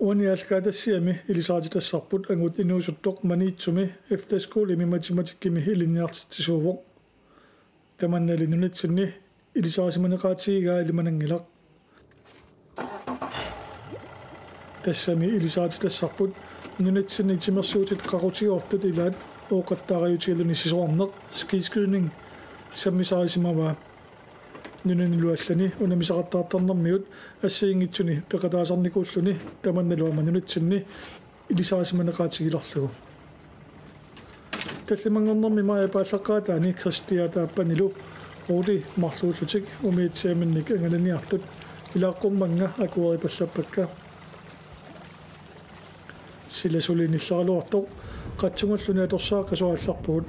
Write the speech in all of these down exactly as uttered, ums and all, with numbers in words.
Uani aallakaatitassiami ilisarititassaarput angut inuusuttoq Maniitsumi efterskolemi matematikkimi ilinniartitsisuuvoq. Tamannali nunatsinni ilisarisimaneqaatigigaa ilimananngilaq. Tassami ilisarititassaarput nunatsinni timersuutit qaqutigoortut ilaat ooqattaariutigaluni sisorarneq skiskydning sammisarisimavaa. Nunanilu allani unammisaqattaartarnermigut assigiinngitsuni peqataasarnikuulluni tamannalu aamma nunatsinni ilisarisimaneqaatigilerlugu. Tallimanngornermi maajip aallaqqaataani Kristiaata Appanilu Rudi marluullutik umiatsiaminnik angalaniartut ilaaqqummannga akueripallappakka. Sila suli nilleraluartoq qatsungalluni atorsaaqqasoq aallarpugut.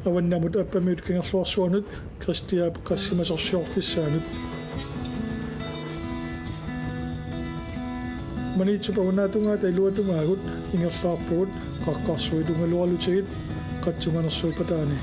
Avannamut Appamiut Kangerluarsuanut Kristiaap qassimasorsiorfissaanut. Maniitsup avannaatungaata iluatungaagut ingerlaarpugut qaqqarsuit ungalualutigit qatsunganersuuppataani.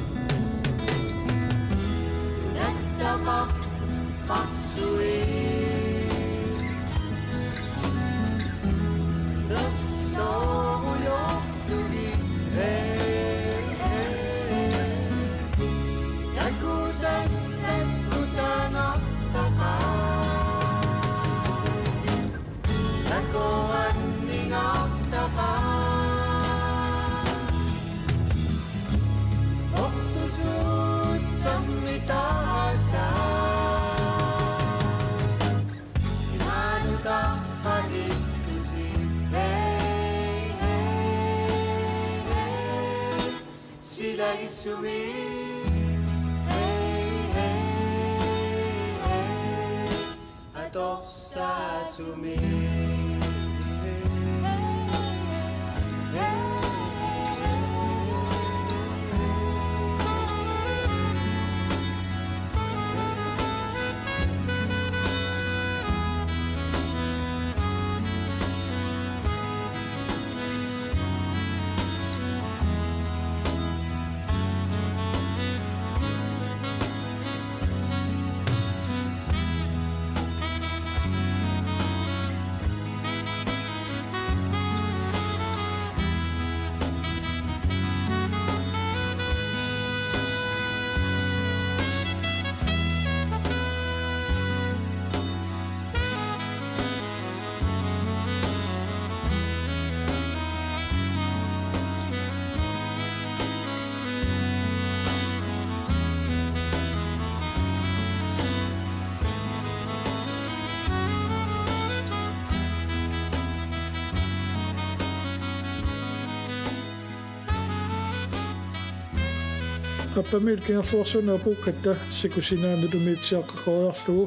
Appamiut Kangerluarsuanut apuukkatta sikusinaanut umiatsiaq qaqoriarlugu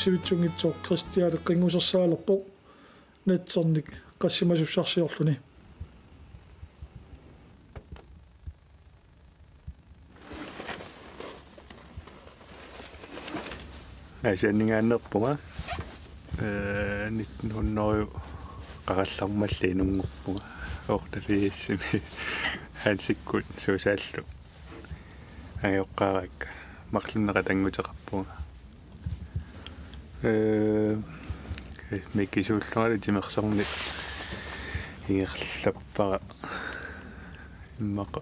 sivitsunngitsoq Kristiaata qinngusersaalerpoq natsernik qassimasussarsiorluni. Aasianningaanneerpunga, ee, nitten hundrede qaqallarmalli inunngorpunga, otteogfirsimi Hansikkut Suusaallu angajoqqaaraakka, marlunnik qatannguteqarpunga. Ee, mikisuullungali timersorneq ingerlappara immaqa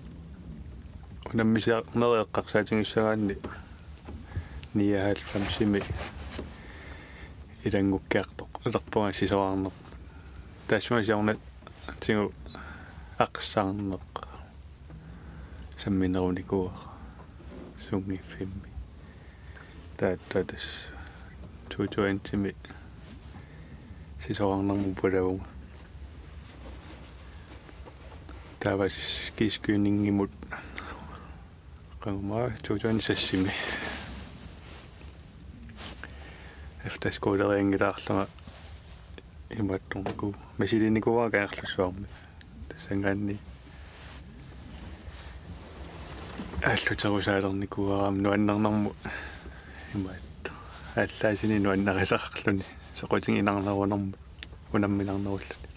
unammisiarnerit eqqarsaatigissagaanni nioghalvfemsimi ilanngukkiartorpunga sisorarneq. Taassuma siornatigut arsarneq samminerunikuuara sunngiffimmi. Taava tassa to tusind-imi sisorarnermut pulavunga. Taava skiskydningimut qanga to tusind seks-imi efterskolerianngilaarlunga imaattornikuuvunga, misilinnikuuvunga Kangerlussuarmi. Tassanngaanniit aalluterusaalernikuuara aamma nuannernermut imaattoq. Aallaasinik nuannarisaqarluni soqutiginarnerunermut unamminarnerulluni.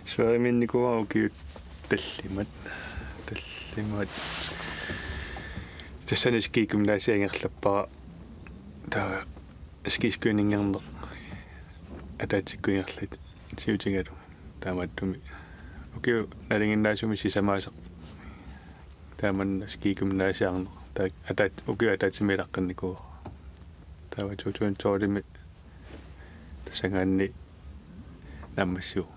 Sverigemiinnikuuara ukiut tallimat. Tallimat. Tassani skigymnasiat ingerlappara. Taava skiskydningerneq ataatsikkut ingerlatsiutigalugu. Taamaattumik ukiup nalinginnaasumik sisamaasarpoq. Taamanna skigymnasiarneq. Taava ataat-, ukiup ataatsimiilaaqqinikuuara. Taava to tusind tolvimi tassanngaanniit naammassivugut.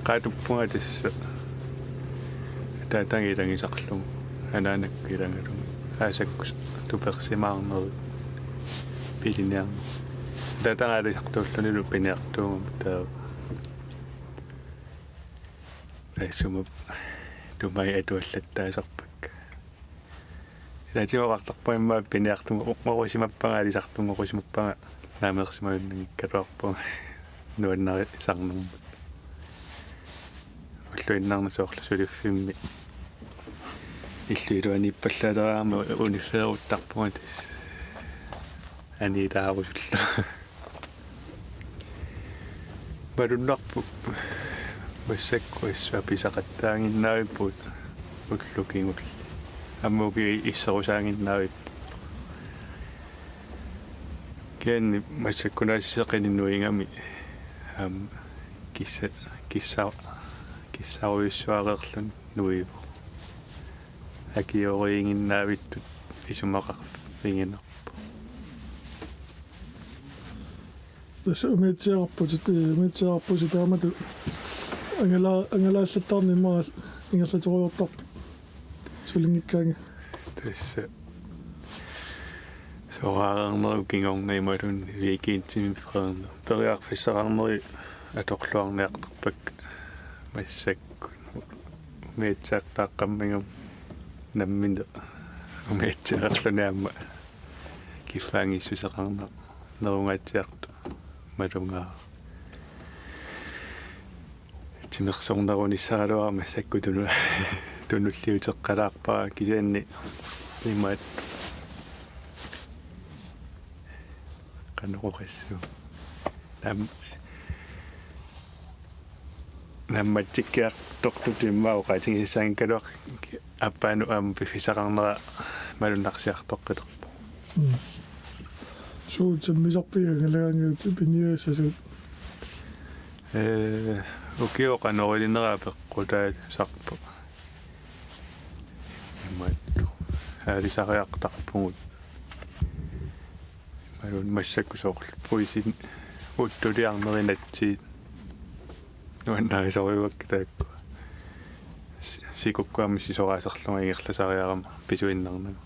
Qaatuppunga tassa ataataga ilagisarlugu, anaanakkut ilagalugu, aasakkut tupersimaarnerit piliniarneq. Ataataga aalisartuullunilu piniartuugama taava. Taassuma tumai atuallattaasarpakka. Ilaatigut oqartarpunga immaqa piniartunngorusimappanga, aalisartunngorusimappanga, naameersimajunnanngikkaluarpunga nuannarisarnermut. Ulluinnarni soorlu suliffimmi illup iluaniippallaaleraangama uniffigeruttarpunga tassa aniilaarusullugu. Malunnarpoq massakkut assut apisaqattaaginnavippugut ullut kingulliit. Aamma ukiut isserusaaginnavippoq. Kisianni massakkunnaasiit seqineq nuigami aamma kissa-, kissa-, kissarujussuareerluni nuivoq. Akiueriiginnavittut isumaqarfigineq. Tassa umiatsiarputit, ee, umiatsiarputit taamatut angala-, angalaallattaarneq immaqa ingerlaterujoortarput sulinngikkaangat. Tassa soraarnerup kingorna imaluunniit weekendimi freerneq. Periarfissaqarneri atorluarniartarpakka massakkut. Umiatsiartaaqqammagama nammineq umiatsiareerluni aamma kiffaanngissuseqarneq nerungaatsiartoq malugaara. Timersornerunissaraluarama massakkut tunu-, tunulliuteqqalaarpara kisianni imaat qanoq oqassaanga. Nam-, nammatsikkiartortutut immaqa oqaatigisassaanngikkaluaq aappaanut aamma piffissaqarnera malunnarsiartoqqilerpoq. Mm. Suut sammisarpiuk angalagaangakkit piniagassasuut? Ee, ukioq qanoq ilinnera peqqutaasarpoq. Imaattoq aalisariartarpugut. Imaluunniit massakkut soorlu puisit uttuliarneri natsiit. Nuannarisorujuakka taakku. Si-, sikukkut aamma sisoraaserlunga ingerlasariarama pisuinnarnagu.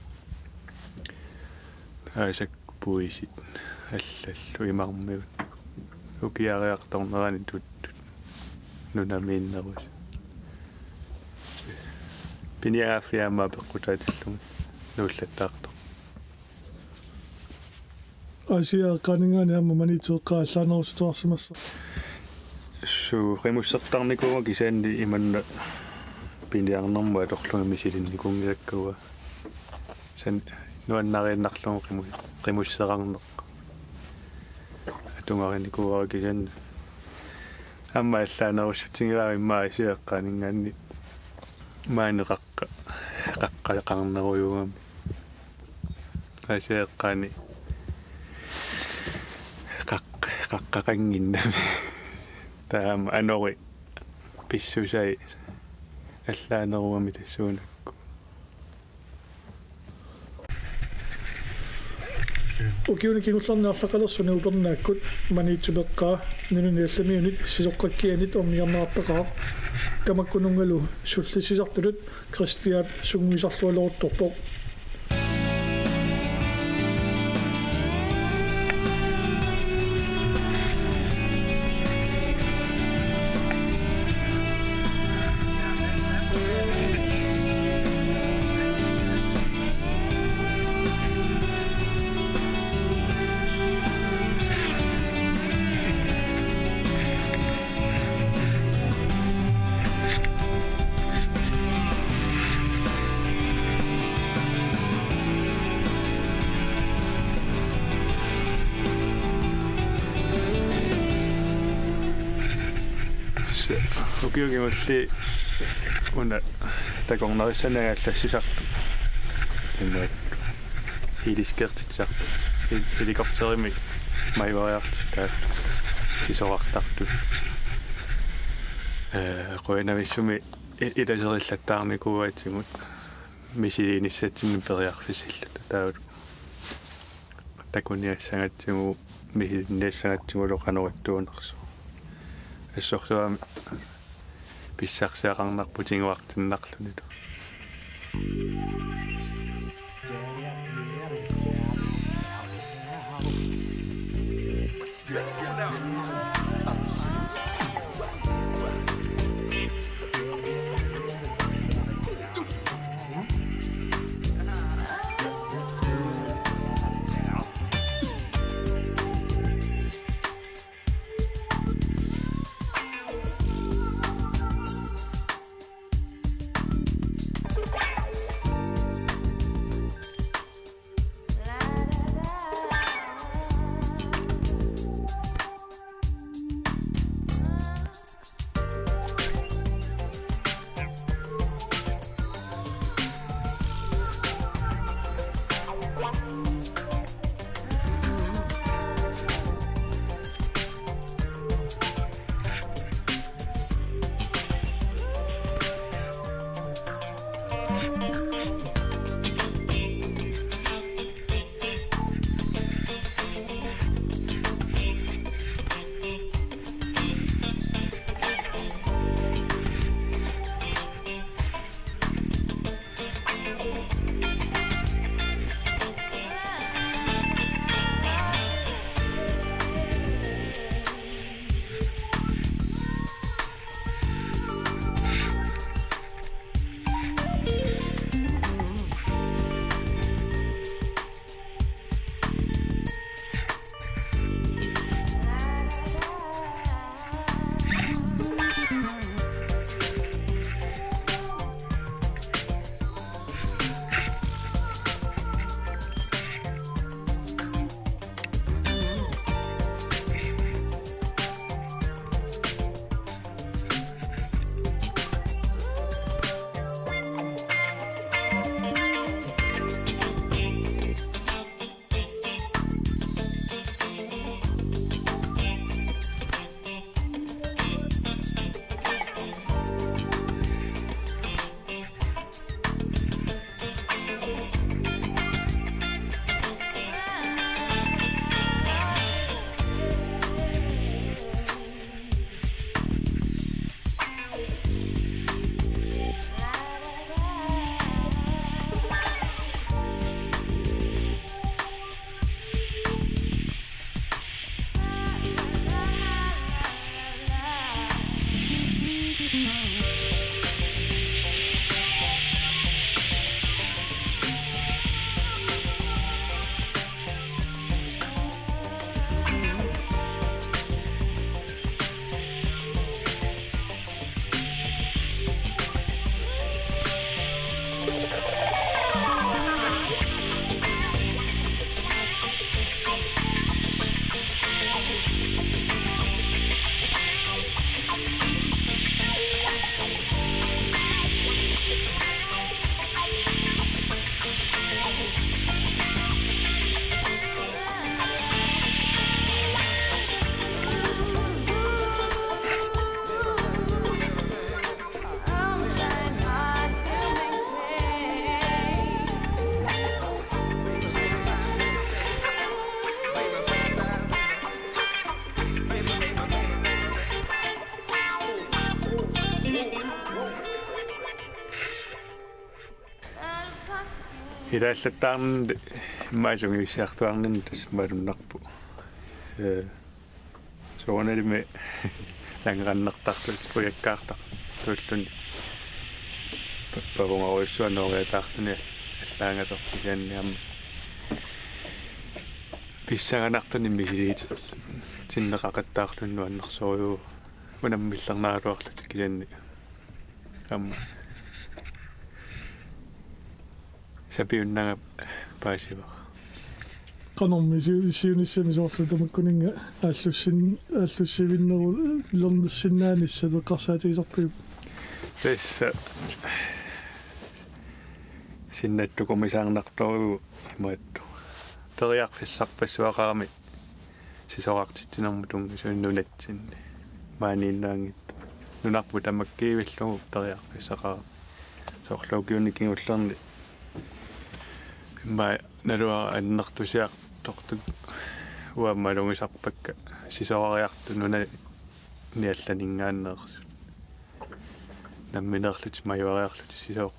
Aasakku puisit allallu imarmiut. Ukiariartornerani tuttut. Nunamiinnerusut. Piniagaaffiit aamma peqqutaatillugit nuullattaartoq. Aasiaat eqqaaninngaanniit aamma Maniitsup eqqaa allaanerussuteqarsimassaq. Suu, qimussertarnikuuvunga kisianni imanna piniarnermut atorlunga misilinnikuunngisakkavunga. San nuannariinnarlugu qimu-, qimussertarneq. Atugarinnikuuara kisianni. Aamma allaanerussutigivaat immaqa Aasiaat eqqaaninngaanniit maani qaqqa-, qaqqaqarnerujuugami. Aasiaat eqqaani qaq-, qaqqaqannginnami. Taava aamma anori pissusai allaanerugami tassuunakku. Ukiuni kingullerni arlaqalersuni upernaakkut Maniitsup eqqaa nunani allamiunit sisoqqakkianit ornigarneqartaqaaq. Tamakkununngalu sullissisartutut Kristiaap sungiusarlualeruttorpoq. Ukiut kingulliit una takornarissani angallassisartut. Imaat helikopterimi majuariartut taava sisorartartut. Ee, qujanavissumik i-, ilaserillattaarnikuuatsigut misiliinissatsinnik periarfissilluta taava takuniassagatsigu, misilinniassagatsigulu qanoq ittuunersoq. Assorsuarmi pissarsiaqarnerput tiguartinnarlunilu. Ilaallattaarnani immaqa sungiussiartuaarnani tassa malunnarpoq. Ee, soorunalimi langerannertartut ujakkaartartuulluni pa-, pavungarujussuaq nooriataarluni all-, allaangasoq kisianni aamma pissanganartunik misiliitinneqaqattaarluni nuannersorujuuvoq unammillernaraluarlutik kisianni aamma sapiunnanga paasivara. Qanormi siu-, siunissami soorlu tamakkuninnga aallussin-, aallussivinnerulernissinnaanissat eqqarsaatigisarpiuk? Tassa sinnattukumisaarnartorujuuvoq imaattoq. Periarfissarpassuaqarami sisorartitsinermut tunngasuni nunatsinni. Maaniinnaanngitsoq. Nunarput tamakkiivillugu periarfissaqarami. Soorlu ukiuni kingullerni immaqa naluara annertusiartortut uanga malugisarpakka sisorariartut nunani allaninngaanneersut. Nammineerlutik majuariarlutik siso-,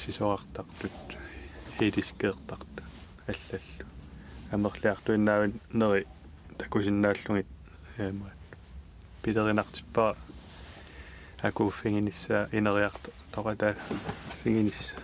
sisorartartut, heliskeertartut allallu. Amerliartuinnaavinneri takusinnaallugit aamma pilerinartippara akuuffiginissaa ineriartortoqataaffiginissaa.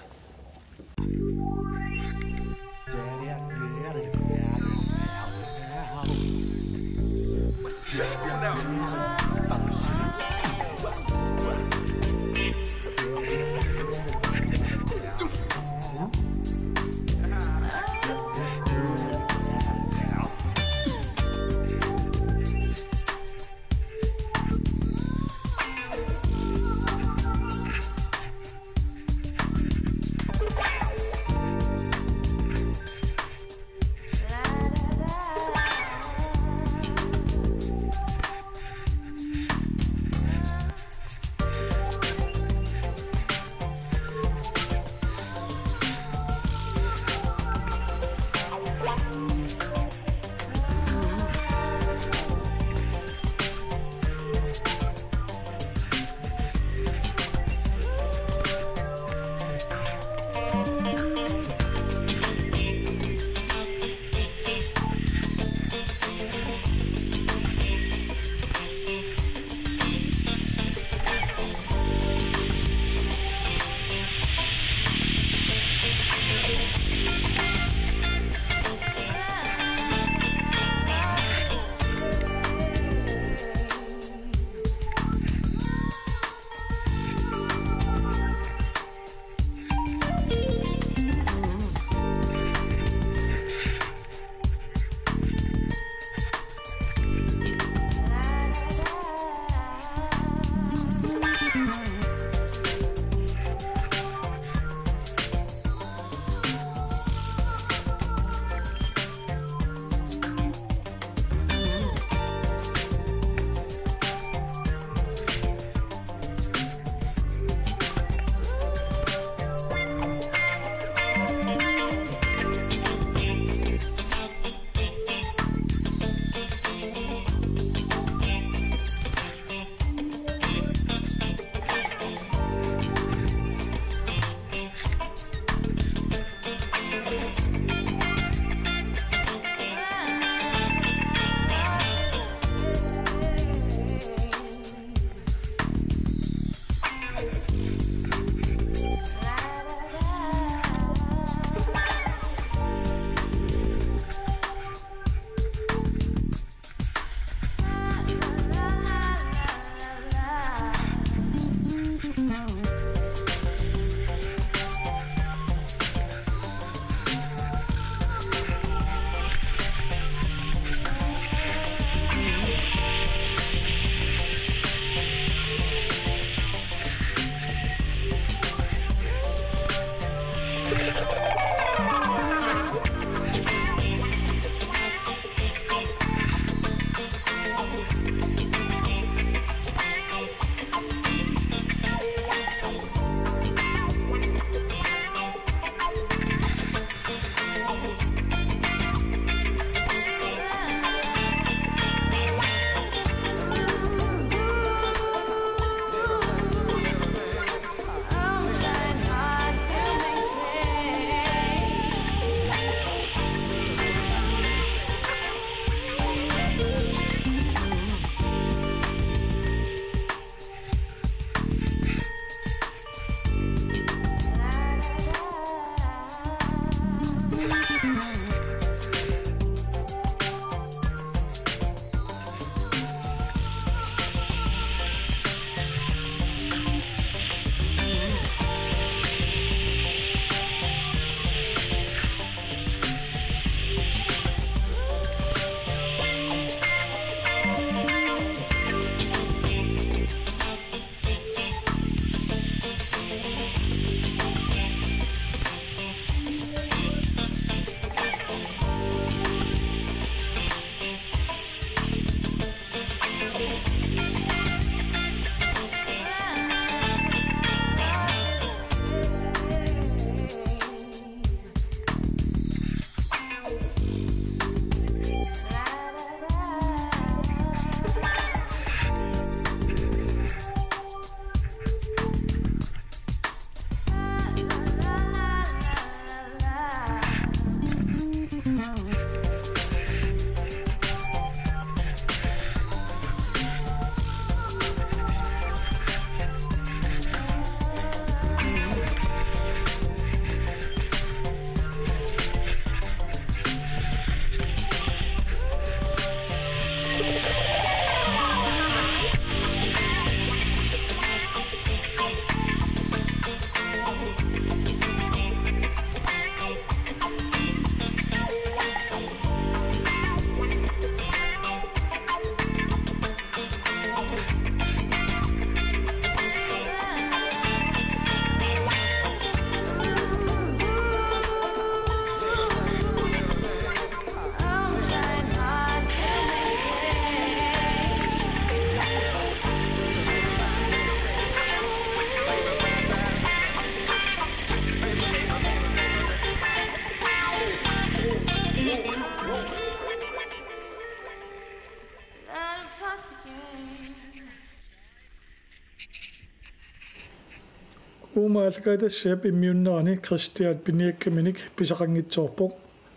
Uuma aallakaatitassiap immiunnerani Kristiaat piniakkaminik pisaqanngitsoorpoq,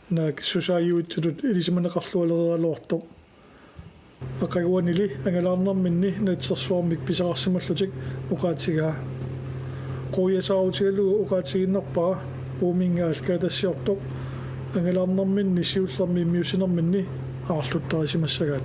naak susaajuitsutut ilisimaneqarlualereeraluartoq. Aqaguanili angalaarnerminni naatsorsuarmik pisaqarsimallutik oqaatigaa. Quiasaarutigalugu oqaatigiinnarpara Uuminnga aallakaatitassiortoq angalaarnerminni siullermi immiussinerminni aarluttarisimassagaat.